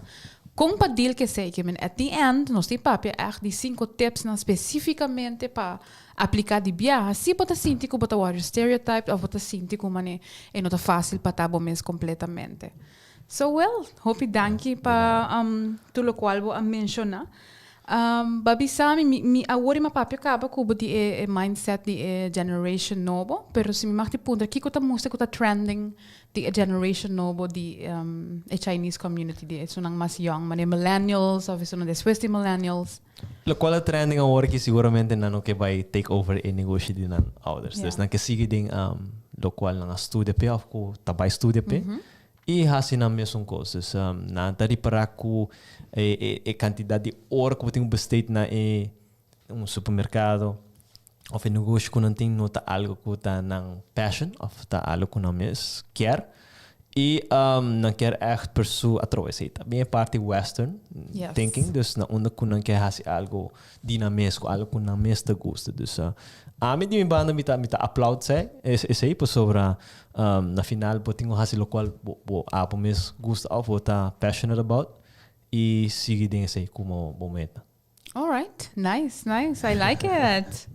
con pa deal cu esey? Ke men at the end nos tin papia echt di cinco tipsnan specificamente pa aplica di biaha. Si bo ta sinti cu bo ta wordo stereotyped of bo ta sinti cu mane e no ta facil pa ta bo mes completamente. So well, hopi danki pa tur locual bo a menciona. Ba bisa mi, mi, mi awor mi a papia caba cu bo di e, e mindset di e generation nobo, pero si mi mag di puntra, kico ta mustra cu ta trending di e generation nobo di e Chinese community, di esunnan mas young, mane millennials of esunnan despues di millennials? Locual ta trending awor aki seguramente nan no ke bai take over e negoshi di nan ouders. Dus nan ke sigui den locual nan a studia p'e of cu ta bai studia p'e. I hasi nan mesun kos. Dus nan ta ripará ku e e kantidat di ora ku bo tin ku besteed na e un supermerkado òf e negoshi ku nan tin no ta algu ku ta nan passion òf ta algu ku nan mes kier. I nan kier ègt pursue atrobe esei ta bien e parti western thinking dus na unda ku nan kier hasi algu di nan mes ku algu ku nan mes ta gusta. Dus ami di mi banda mi ta mi ta aplaud esei pasobra na final bo tin ku hasi lokual bo bo abo mes gusta òf bo ta passionate about i sigui den esei komo bo meta. Alright, nice, nice, I like it.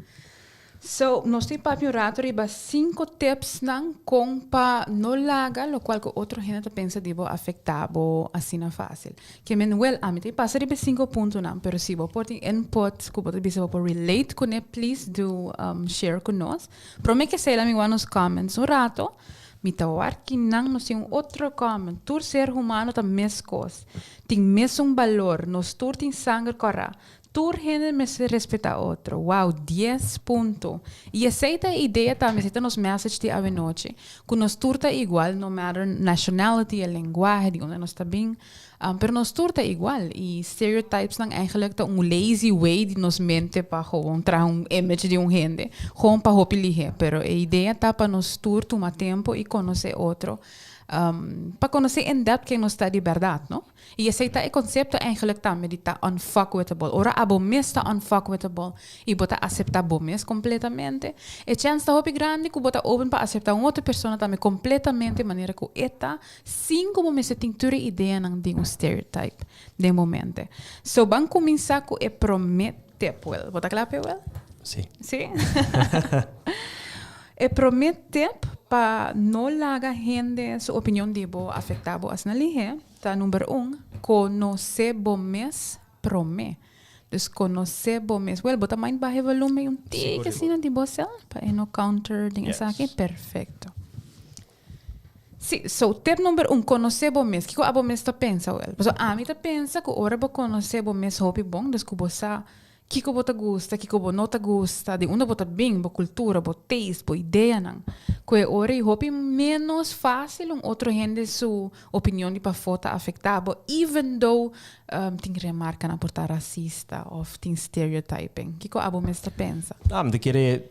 So, nos tin papia un rato riba cinco tipsnan con pa no laga locual cu otro hende ta pensa di bo afecta bo asina facil. Ke men wel, ami ta pasa riba e cinco puntonan, pero si bo por tin input cu bo ta bisa bo por relate cune, please do share cu nos. Prome ke esei mi wak nos comments un rato. Mi ta wak kinan nos tin un otro comment. Tur ser humano ta meskos. Tin mesun balor. Nos tur tin sanger kòrá. Tur hende mester respetá otro. Wow, dies punto. I esei ta e idea tambe, esei ta nos message di awenochi, ku nos tur ta igual, no matter nationality, e lenguahe, di unda nos ta bin. Pero nos tur ta igual y stereotypesnan eigenlijk ta un lazy way di nos mente pa gewoon traha un image di un hende, gewoon pa hopi lihe. Pero e idea ta pa nos tur tuma tempo y conoce otro, pa conoce in depth ken nos ta di berdad, no? Y esey ta e concepto eigenlijk tambe di ta unfuckwithable. Ora abo mes ta unfuckwithable y bo ta acepta bo mes completamente, e chance ta hopi grandi cu bo ta open pa acepta un otro persona tambe completamente manera cu e ta, Sin ku bo mester tin tur e ideanan di un stereotype den bo mente. So ban kuminsá ku e promé tip, Will. Bo ta kla p'e, Will? Sí. Sí? E promé tip pa no laga hende su opinion di bo afektá bo asina lihé ta number un, konosé bo mes promé. Dus konosé bo mes. Will, bo ta mind baha e volumen un tiki asina di bo sel pa e no counter den esaki? Perfecto. Sí, so tip number un, konosé bo mes. Kiko abo mes ta pensa wèl? Pasobra ami ta pensa ku ora bo konosé bo mes hopi bon, dus ku bo sa kiko bo ta gusta, kiko bo no ta gusta, di unda bo ta bin, bo kultura, bo taste, bo ideanan, ku e ora ei hopi ménos fásil un otro hende su opinion di pafó ta afektá bo, even though tin remarkanan por ta rasista òf tin stereotyping. Kiko abo mes ta pensa? Mi ta kere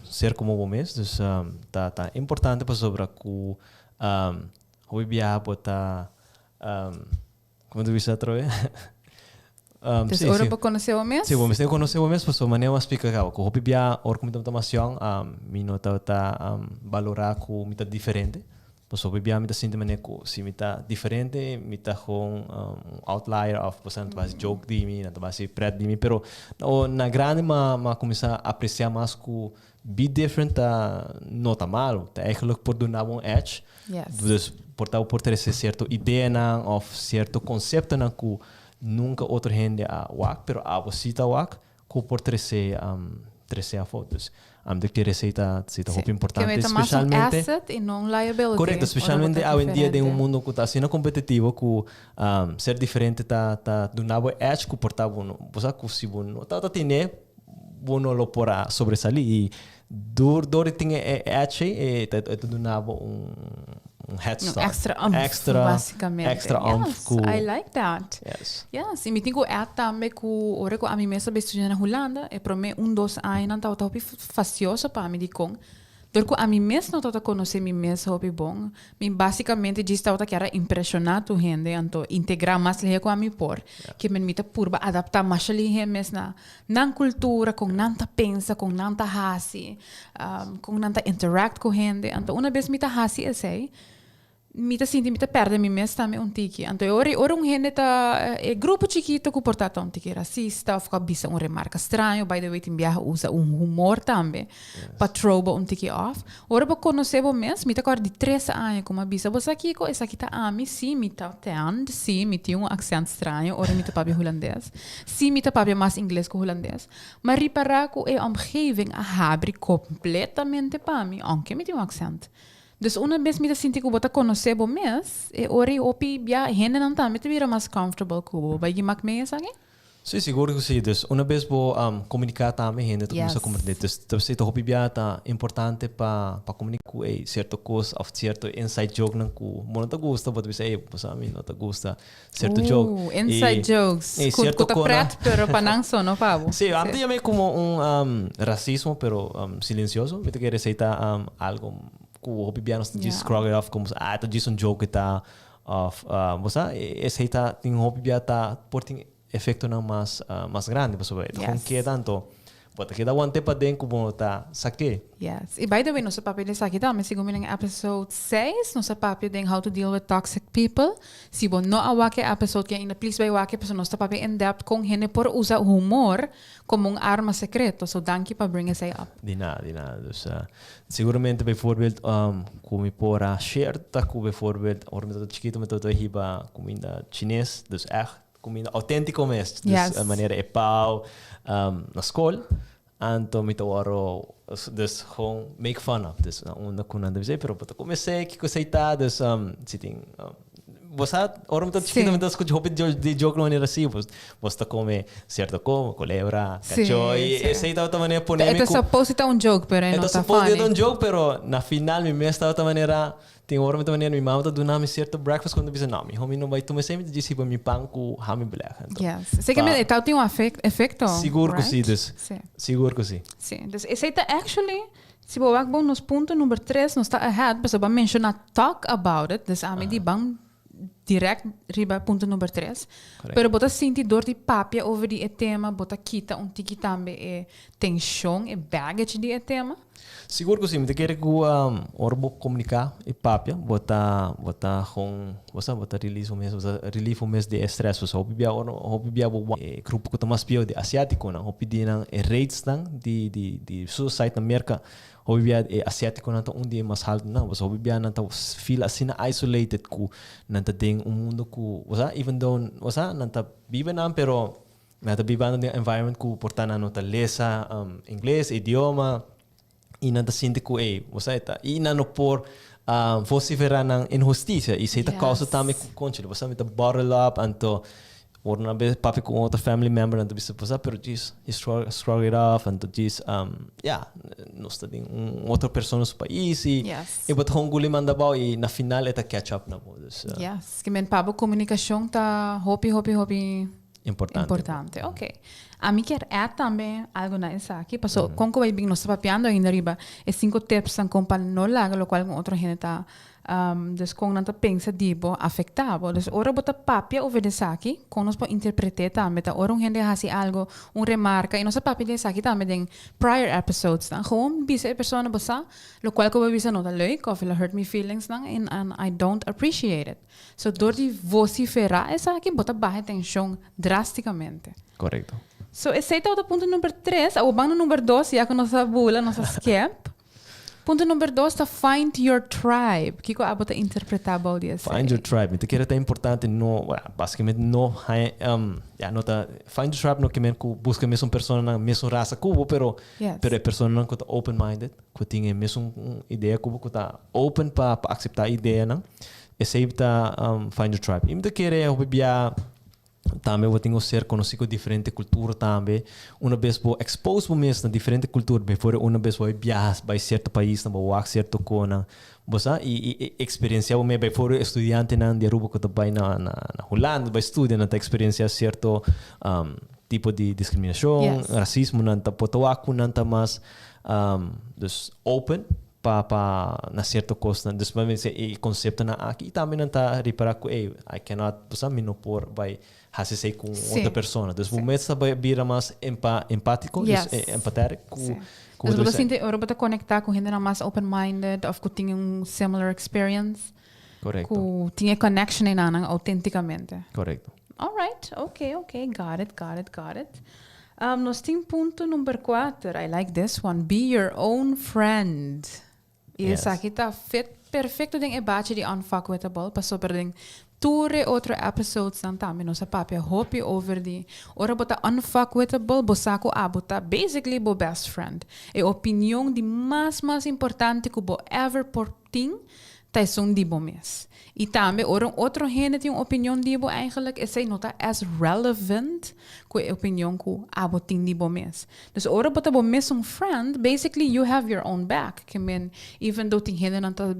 ser komo bo mes, dus ta ta importante pasobra ku hopi biaha bo ta, komo ta bisa atrobe? Dus ora bo konosé bo mes? Si, bo mester konosé bo mes pasobra manera bo a splika kaba ku hopi biaha ora ku mi tabata mas yòn mi no tabata balorá ku mi ta diferente. Pasobra hopi bia mi ta sinti manera ku si mi ta diferente mi ta gewoon un outlier of boso nan ta hasi joke di mi, nan ta hasi pret di mi, pero na grandi mi a kuminsá apresiá mas ku be different ta no ta malu, ta eigenlijk por duna bo un edge. Dus por ta bo por trese sierto ideanan of sierto konseptonan ku nunka otro hende a wak, pero abo si ta wak ku por trese trese afó. Dus. Ami ta kere esei ta esei ta hopi importante, Ke ta mas un specialmente asset y no un liability. Correcto, Ora bo specialmente ta awendia den un diferente. mundo cu ta asina competitivo cu ser diferente ta ta duna bo e edge cu por ta bo no bo sa cu si bo no tabata tene bo no lo por a sobresali y Door door di tin e edge ei e ta e ta duna bo un un head Un start. extra oomph, Extra basicamente. extra oomph Yes, ku I like that. Yes. Yes, y mi tin ku add tambe ku ora ku ami mes a bay studia na Hulanda, e prome un dos añanan tabata hopi fastioso pa mi dikon dor ku ami mes no tabata konosé mi mes hopi bon. Mi basicamente djis tabata kier a impresiona tur hende anto integra mas lihe ku ami por. Ke men mi ta purba adapta masha lihe mes na nan cultura, con nan ta pensa, con nan ta haci, con nan ta interact cu hende. Anto una bes mi ta haci esey, mi ta sinti mi ta perde mi mes tambe un tiki. Anto e ora, ora un hende ta, e grupo chikito cu por ta ta un tiki racista of cu a bisa un remarca straño, by the way tin biaha usa un humor tambe pa throw bo un tiki off. Ora bo conoce bo mes, mi ta acorda di tres aña cu mi a bisa, bo sa kico? Esaki ta ami, si mi ta tanned, si mi tin un accent straño ora mi ta papia Hulandes, si mi ta papia mas Ingles cu Hulandes, ma ripara cu e omgeving a habri completamente pa mi, aunke mi tin un accent. Dus una bes mi ta sinti cu bo ta conoce bo mes, e ora y hopi bia hendenan tambe ta bira mas comfortable cu bo. Bay gimak mee esaki? Sí, sigur ku sí. Dus una bes bo komuniká tambe hende ta kuminsá komprendé. Dus ta p'esei ta hopi bia ta importante pa pa komuniká ku ey sierto kos òf sierto inside jokenan ku bo no ta gusta, bo ta bisa ey bo sa mi no ta gusta sierto joke. Inside jokes ku ku ta prèt pero pa nan so no pa bo. Sí, ami ta yam'é komo un rasismo pero silensioso. Mi ta kere esei ta algo ku hopi bia nos ta djis shrug it off komo ah ta djis un joke ku ta Of bo sa esei ta tin hopi bia ta por tin efectonan mas mas grandi pasobra e ta kon keda anto bo ta keda wante paden ku bo no ta sak'é. Yes. Y by the way nos a papia di esaki tambe segun mi den episode 6 nos a papia den how to deal with toxic people. Si bo no a wak e episode ki ainda please bai wak e pasobra nos ta papia in depth kon hende por usa humor komo un arma secreto. So danki pa bring esei up. Di nada, di nada. Dus Seguramente bijvoorbeeld ku mi por a share ta ku bijvoorbeeld ora mi tabata chikito mi tabata hiba kuminda chines, dus ègt kuminda outéntiko mes. Dus manera e pao na skol, anto mi ta wòrdu dus gewoon make fun of. Dus na unda ku nan ta bisa, pero bo ta kume esei, kiko esei ta? Dus si tin Bo sa, ora mi ta chiquito, mi ta scucha hopi di joke na manera así. Bos, bos ta come cierto como, culebra, cacho, y esey tabata manera pone mi E ta cu supposed ta un joke, pero e E no ta ta supposed funny. ta un joke, pero na final mi mes tabata manera, tin ora mi ta manera mi mama ta duna mi cierto breakfast cu mi ta bisa, no, miho mi no bay tuma esey, mi ta djis hiba mi pan cu ham y beleg. Anto, Yes. Esey pa e ta tin un efecto, Sigur cu si, right? dus, sigur cu si. Si, dus esey ta actually Si bo wak bon nos punto number tres nos ta ahead pasobra bo a menciona talk about it, dus ami di ban direct riba punto number tres. Pero bo ta sinti door di papia over di e tema bo ta kita un tiki tambe e tension, e baggage di e tema? Sigur cu si, mi ta kere cu ora bo comunica y papia bo ta bo ta gewoon bo sa bo ta release bo mes, bo ta relieve bo mes di e stress pasobra hopi bia ora hopi bia bo e grupo cu ta mas pieu di asiaticonan hopi di nan e rates nan di di di suicide na Merca hopi bia e asiaticonan ta un di e mas halto nan pasobra hopi bia nan ta feel asina isolated cu nan ta den un mundo cu bo sa even though bo sa nan ta biba nan pero nan ta bibando den un environment cu por ta nan no ta lesa ingles idioma y nan ta sinti cu ey bo sa e ta y nan no por vocifera nan inhusticia y esey ta causa tambe cu conchale bo sa mi ta bottle up anto ora nan a papia cu un otro family member nan ta bisa bo sa pero djis he shrug it off anto djis ya nos ta den un otro persona su pais y e bo ta gewoon guli manda abao y na final e ta catch up na bo dus. Yes, kimen pa bo comunicacion ta hopi hopi hopi Importante. Importante, ok. Ami kier add tambe algo na esaki, paso con cu bay bin nos ta papiando ainda riba e cinco tipsnan con pa no laga locual cu otro hende ta, dus con nan ta pensa di bo afecta bo. Dus ora bo ta papia over di esaki, con nos por interprete tambe ta ora un hende haci algo, un remarca, y nos a papia di esaki tambe den prior episodesnan, gewoon bisa e persona bo sa locual cu bo a bisa no ta leuk of el a hurt mi feelingsnan and I don't appreciate it. So dor di vociferá esaki bo ta baha e tenshon drásticamente. Korekto. So esei tabata punto number tres. Awor ban na number dos ya ku nos a bula, nos a skep. Punto number 2 ta find your tribe. Kiko abo ta interpreta bou di esei? Find your tribe. Mi ta kere ta importante no, well, basicamente no, ja, no ta, find your tribe no ke men ku buska mesun personanan, mesun rasa ku bo, pero, Yes. pero e personanan ku ta open-minded, ku tin e mesun idea ku bo, ku ta open pa pa akseptá ideanan, esei ta find your tribe. I mi ta kere hopi bia Tambe bo tin ku ser konosí ku diferente kultura tambe. Una bes bo expose bo mes na diferente kultura, before una bes bo biaha bai sierto paisnan, bo wak sierto konan, bo sa, i i eksperensiá bo mes. Before estudiantenan di Aruba ku ta bai na na Hulanda bai studia, nan ta eksperensiá sierto tipo di diskriminashon, rasismo, nan ta por ta wak ku nan ta mas dus open pa pa na cierto cosnan. Dus men bisa e conceptonan aki y tambe nan ta ripara cu ey, I cannot, bo sa, mi no por bay haci esey cu un otro persona. Dus bo mes ta bay bira mas empa empatico, dus empathetic cu cu Dus bo bo ta ta bisa. sinti ora bo ta conecta cu hendenan mas open minded of cu tin un similar experience. Correcto. Cu tin e connection eynan autenticamente. Correcto. All right, okay, okay, got it, got it, got it. Nos tin punto number cuater, I like this one, be your own friend. Y esaki ta fit perfecto den e bachi di Unfuckwithable, pasobra den tur e otro episodesnan tambe nos a papia hopi over di ora bo ta unfuckwithable, bo sa cu abo ta basically bo best friend. E opinion di mas mas importante cu bo ever por tin ta esun di bo mes. I tambe ora un otro hende tin un opinion di bo eigenlijk esei no ta as relevant ku e opinion ku abo tin di bo mes. Dus ora bo ta bo mesun friend, basically you have your own back. Ke men even though tin hendenan ta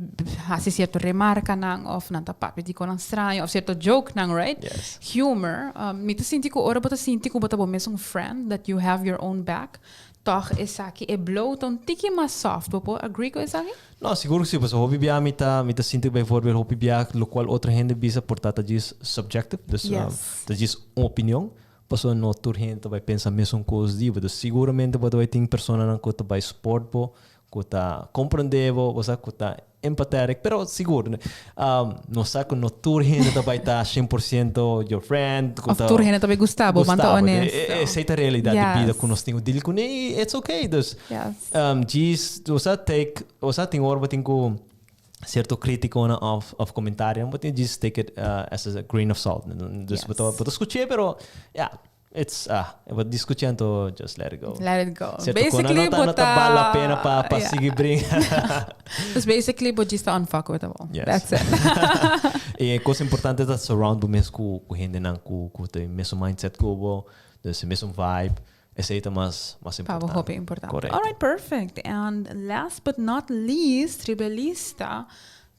hasi sierto remarkanan of nan ta papia di konan straño of sierto jokenan, right? Yes. Humor. Mi ta sinti ku ora bo ta sinti ku bo ta bo mesun friend, that you have your own back, tòg esaki e blow ta un tiki mas soft. Bo por agree ku esaki? No, sigur ku si, pasobra hopi bia mi ta mi ta sinti bijvoorbeeld hopi bia lokual otro hende bisa por ta ta djis subjective, dus ta djis un opinion, pasobra no tur hende ta bai pensa mesun kos di bo. Dus siguramente bo ta bai tin personanan ku ta bai support bo, ku ta komprende bo, bo sa, ku ta empathetic, pero sigur nos sa ku no tur hende ta bai ta 100% your friend, ku Of ta tur hende ta bai gusta bo, man ta gusta bo. honesto. Esei ta realidat di bida ku nos tin ku deal kuné i it's okay. Dus Djis, bo sa take, bo sa tin ora bo tin ku sierto kritikonan of of komentarionan, bo tin djis take it as a grain of salt. Dus bo ta bo ta skuch'é pero ya, it's ah, bo ta skuch'é anto just let it go. Let it go. Sierto konan Basically no ta bo no ta ta bal la pena pa pa yeah. sigui bringa. Dus basically bo djis ta unfuckwithable. Yes. That's it. E kos importante ta surround bo mes ku ku hendenan ku ku ta e mesun mindset ku bo, dus e mesun vibe. Esei ta mas mas Pa bo importante. hopi importante. Correcto. Alright, perfect. And last but not least, riba e lista,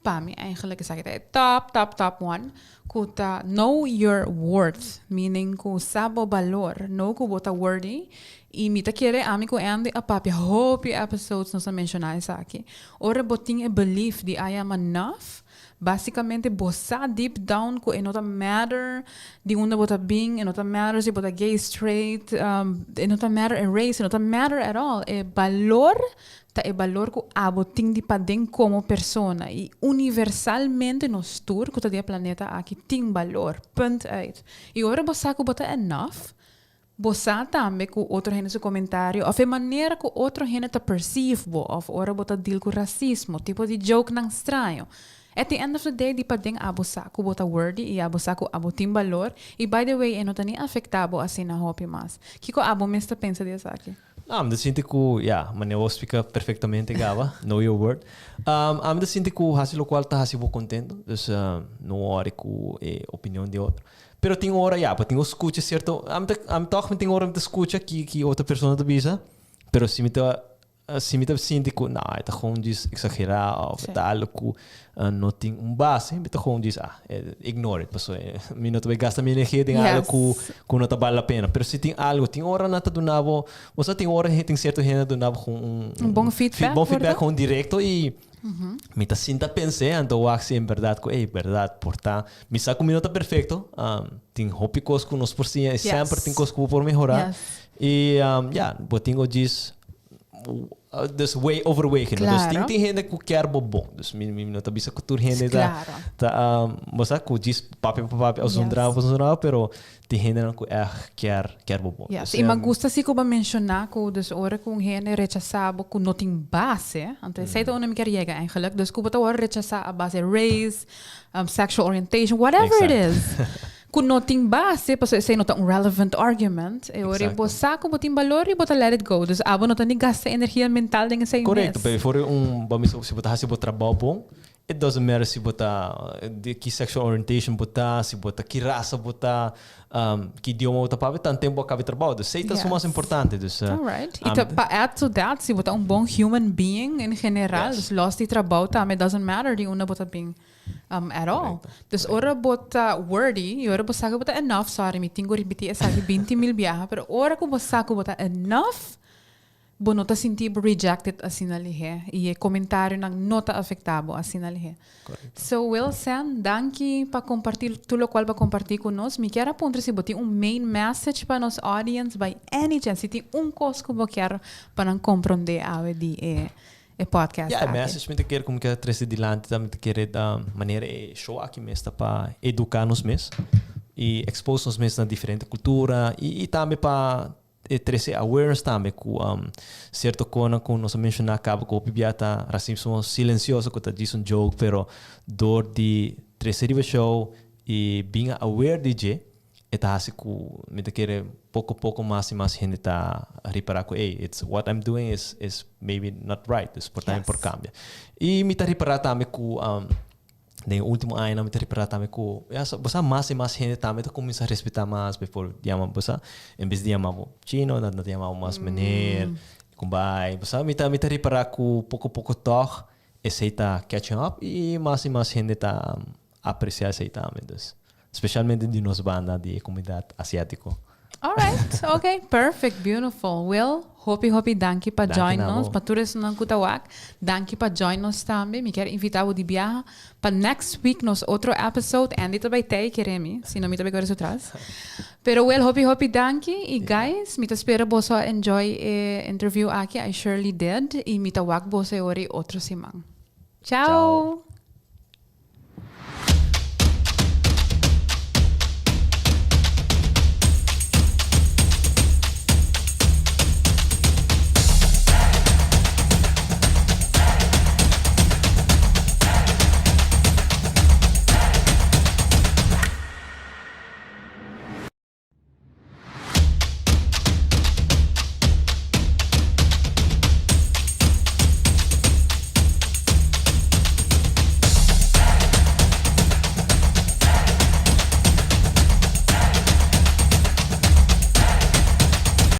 pa mi eigenlijk esaki ta e top, top, top one, ku ta know your worth, meaning ku sa bo balor, know ku bo ta worthy. I mi ta kere ami ku Andy a papia hopi episodes nos a menshoná esaki. Ora bo tin e belief di I am enough, Basicamente bo sa deep down cu e no ta matter di unda bo ta bin, e no ta matter si bo ta gay, straight, e no ta matter e race, e no ta matter at all. E balor ta e balor cu abo tin di paden como persona y universalmente nos tur cu ta di e planeta aki tin balor, punt uit. Y ora bo sa cu bo ta enough, Bo sa tambe ku otro hende su komentario òf e manera ku otro hende ta perceive bo òf ora bo ta deal ku rasismo, tipo di jokenan straño. At the end of the day di paden abo sa ku bo ta worthy i abo sa ku abo tin balor i by the way e no ta ni afektá bo asina hopi mas. Kiko abo mes ta pensa di esaki? No, ami ta sinti ku, ya, manera bo splika perfektamente Gaba, know your worth. Ami ta sinti ku hasi lokual ta hasi bo kontento, dus no wòri ku e opinion di otro. Pero tin ora ya, bo tin ku skucha sierto, ami ta, ami tòg mi tin ora mi ta skucha ki ki otro persona ta bisa, pero si mi ta, si mi ta sinti ku no, e ta gewoon djis eksagerá òf e ta algu ku no tin un base, mi ta gewoon djis ah, ignore it, pasobra mi no ta bai gasta mi energia den algu ku ku no ta bal la pena. Pero si tin algu, tin ora nan ta duna bo, bo sa tin ora tin sierto hende ta duna bo gewoon un Un bon feedback, bon feedback por ta? gewoon direkto i Mi ta sinta pens'é, anto wak si en bèrdat ku ey, bèrdat por ta. Mi sa ku mi no ta perfekto, tin hopi kos ku nos por siña i semper tin kos ku bo por mehorá. I ya, bo tin ku djis Dus way overwegen. Dus tin hende ku kier bo bon. Dus mi no ta bisa ku tur hende ta ta bo sa ku djis papia pa papia of zundra pa zundra, pero tin hendenan ku ègt kier kier bo bon. Yes, i mi gusta si ku bo a menshoná ku dus ora ku un hende rechasá bo ku no tin base, anto esei ta unda mi kier yega eigenlijk, dus ku bo ta wòrdu rechasá a base race, sexual orientation, whatever it is. Ku no tin base, pasobra esei no ta un relevant argument. E ora bo sa ku bo tin balor i bo ta let it go. Dus abo no ta ni gasta energia mental den esei mes. Korekto, pero for un, bo mester si bo ta hasi bo trabou bon, it doesn't matter si bo ta di ki sexual orientation bo ta, si bo ta ki rasa bo ta, ki idioma bo ta papia, tanten bo a kaba e trabou. Dus esei ta su mas importante. Dus, Alright. I ta pa add to that, si bo ta un bon human being en general, dus los di trabou tambe, it doesn't matter di unda bo ta bin. At all. Dus ora bo ta worthy y ora bo sa ku bo ta enough, sorry mi tin ku ripití esaki binti mil biaha, pero ora ku bo sa ku bo ta enough, bo no ta sinti bo rejected asina lihé y e comentarionan no ta afectá bo asina lihé. So Wilson, danki pa compartí tur locual bo a compartí ku nos. Mi kier a puntra si bo tin un main message pa nos audience by any chance, si tin un kos ku bo kier pa nan comprondé awe di e e podcast Ja, e aki. message mi ta kere ku mi kier trese dilanti ta mi ta kere ta manera e show aki mes ta pa eduká nos mes i expose nos mes na diferente kultura i i tambe pa e trese awareness tambe ku sierto konan ku nos a menshoná kaba ku hopi bia ta rasismo silensioso ku ta djis un joke pero dor di trese riba show i bin aware di dje E ta hasi ku mi ta kere poko poko mas i mas hende ta ripará ku ey, it's what I'm doing is is maybe not right, dus por ta mi por kambia. I mi ta ripará tambe ku den e último añanan mi ta ripará tambe ku ya bo sa mas i mas hende tambe ta kuminsá respetá mas before yama bo sa en bes di yama bo chino nan ta yama bo mas meneer kumbai bo sa mi ta mi ta ripará ku poko poko tòg esei ta catching up i mas i mas hende ta apresiá esei tambe dus. Specialmente di nos banda di e comunidad asiatico. Alright, ok, perfect, beautiful. Will, hopi hopi danki pa join nos, pa tur esunnan ku ta wak, danki pa join nos tambe. Mi kier invita bo di biaha pa next week nos otro episode. Andy ta bai tei, kere mi, si no mi ta bai kore su tras. Pero Will, hopi hopi danki. I guys, mi ta spera boso a enjoy e interview aki, I surely did. I mi ta wak boso e ora i otro siman. Ciao!